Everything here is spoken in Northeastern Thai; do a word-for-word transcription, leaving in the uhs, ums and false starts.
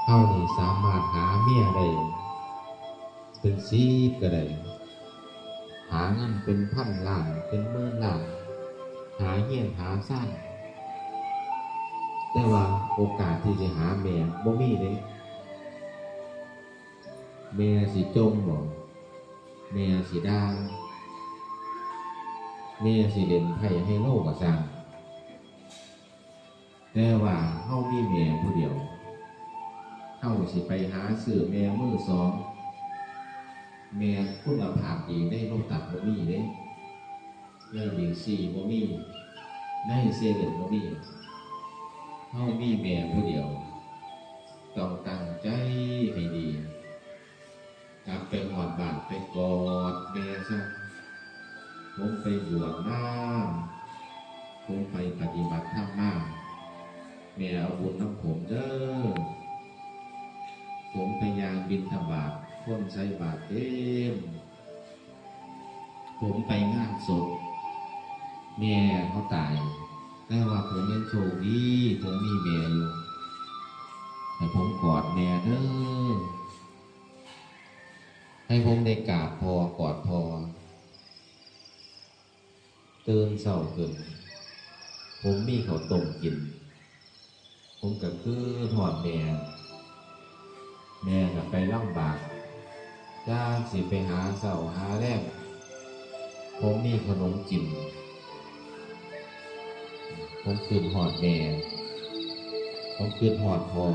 เฮานี่สามารถหาเมียได้เป็นสิบก็ได้ หาเงินเป็นพันล้าน เป็นหมื่นล้าน หาเฮียนหาซาน แต่ว่าโอกาสที่สิหาแม่บ่มีเด้ แม่สิจ่มบ่ แม่สิด่า แม่สิเล่นไพ่ไฮโลก็ซ่าง แต่ว่าเฮามีแม่ผู้เดียว เฮาสิไปหาซื้อแม่มือสอง แม่คุณภาพดีในโลตัสบ่มีเด้ ในบิ๊กซีบ่มี ในเซเว่นบ่มี เฮามีแม่ผู้เดียว ต้องตั้งใจให้ดี กลับไปฮอดบ้านไปกอดแม่ซะ ผมไปบวชมา ผมไปปฏิบัติธรรมมา แม่เอาบุญนำผมเด้อ ผมไปย่างบิณฑบาต คนใส่บาตรเต็ม ผมไปงานศพ แม่เขาตาย แต่ว่าผมยังโชคดี ผมมีแม่อยู่ ให้ผมกอดแม่เด้อ ให้ผมได้กราบพ่อกอดพ่อ ตื่นเช้าขึ้น ผมมีข้าวต้มกิน ผมก็คือฮอดแม่ แม่ก็ไปลำบาก จากสิไปหาเช้าหาแลง ผมมีขนมกิน ผมคิดฮอดแม่ ผมคิดฮอดพ่อ